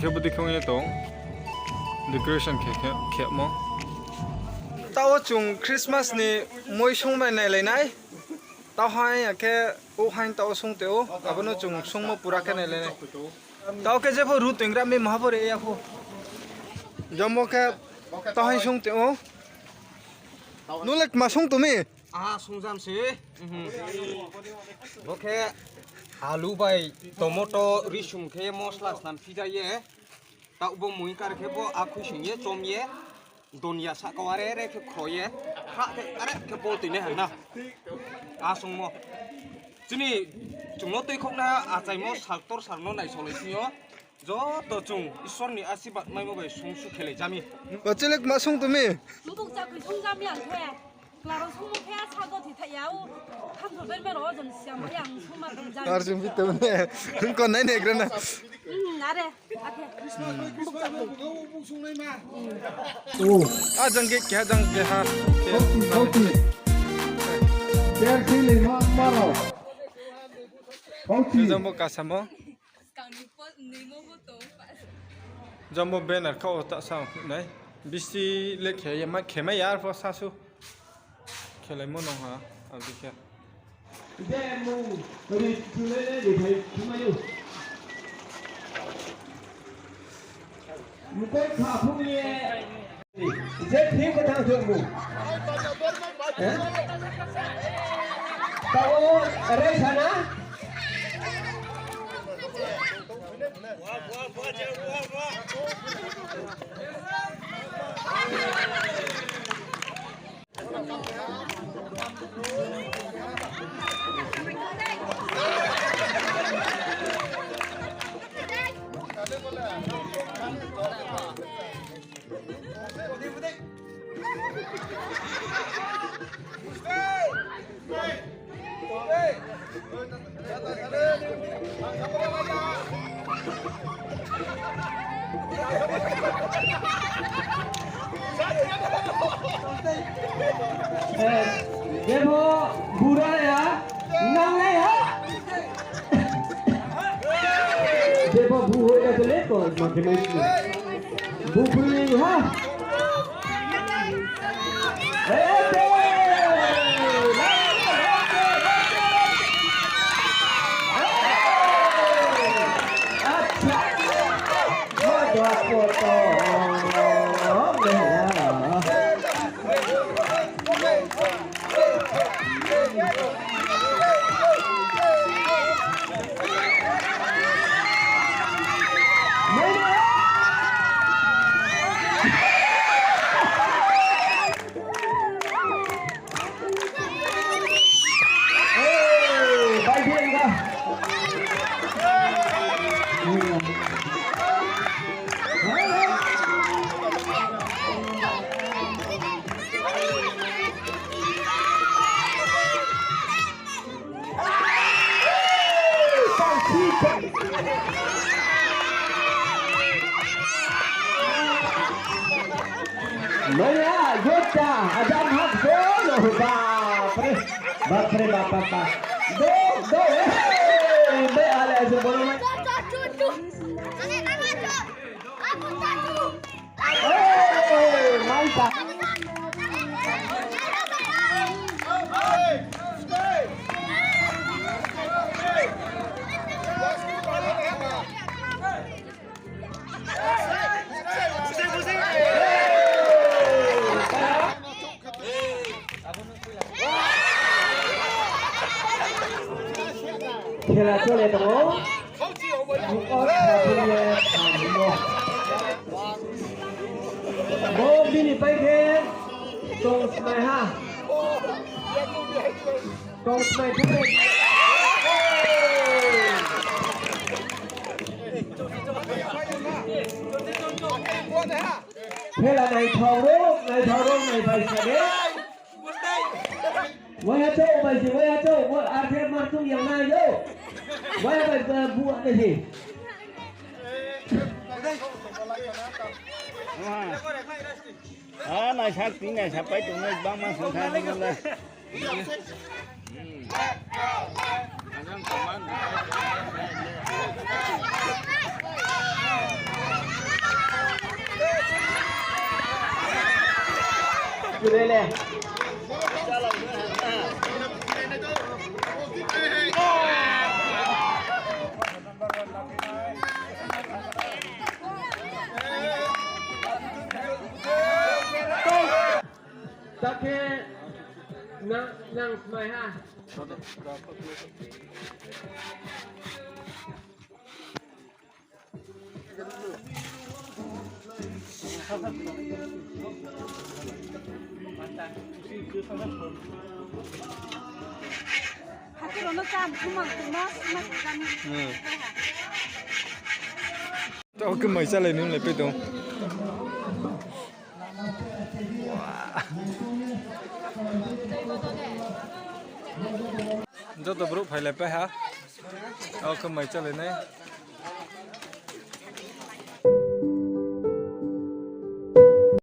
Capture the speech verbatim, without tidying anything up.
Khe budi khe ong ye tong. Decoration khe, khe, khemo. Tao chung Christmas ni moi sung mai nailai nai. Tao hai ya khe o hai tao sung te o. Abo no chung sungmo pura khe nailai nai. Tao khe jepho ru toing gra mi maha pore ya pho. Jombo khe tao hai sung te o. Nung le kma sung tong mi? Aha, sungjam se. Mhm. Bo khe alu bai tomato risum khe mosla snam phija ye. Tao bo mui kar khe bo akhui sing ye, chom ye. Donya saka are re khe khro ye. Kha khe are khe bol tini hang na. A sungmo. Chini chung no tui khok na achaimo saltor sal no naisolai sing yo. Joto chung Isor ni asirbad maimo bai sung su khelai jami. Bo chile kma sung tong mi? Mubuk chakri sung jami ang khe. Klaro sung khe sa go thi thai ya o. Tham tho ben ben ro jam siam yang sung ma tong jami. Ar sung bi tong ne. Hing kon nai ne gra na. Hmm, are. Ake. Mubuk chakri. O. A jang ge kya jang ge ha. Kauti, kauti. Ter si le ma, ma ro. Kauti. Jang bo kasamo. Jang bo banner kha o ta sa nai. Bisi le khe ye ma, khe ma yar pho sa su. Khelai mo nong ha, abo khe. Je mu, ri tu le le ri thai tu ma yo. Mkoi kha phung ye. Je thing ko thang thung mu. Eh? Tao rai sana. Eh, debo bura ya, nang nai ha. Debo bu hoi ya to le ko, ma khe nai si. Bu bui ha. Eh, eh, eh. Acha. Maya, Jota, Adam hak solo, bapre, bapre, bapapa. Do, do, eh, be ale aja bolo na. Eh, mantap. Khela chole tong ou. Bo bini pai khe tong smai ha. Tong smai khe. Khela naithao ro, naithao ro, naithao sa de. Waiha chouh bai se, waiha chouh, wai ar khe mar tung yang nai yo. Waiha bai, eh, bu a nai se. Ah, nai sak ti, nai sak pai tung nai bang ma sang sa ni la. Hmm. Ajang teman. Takhe nang, nang smai ha. Tao khe mai chálai nung lai pai tong. Joto brouh phailai pai ha. Tao khe mai chálai nai.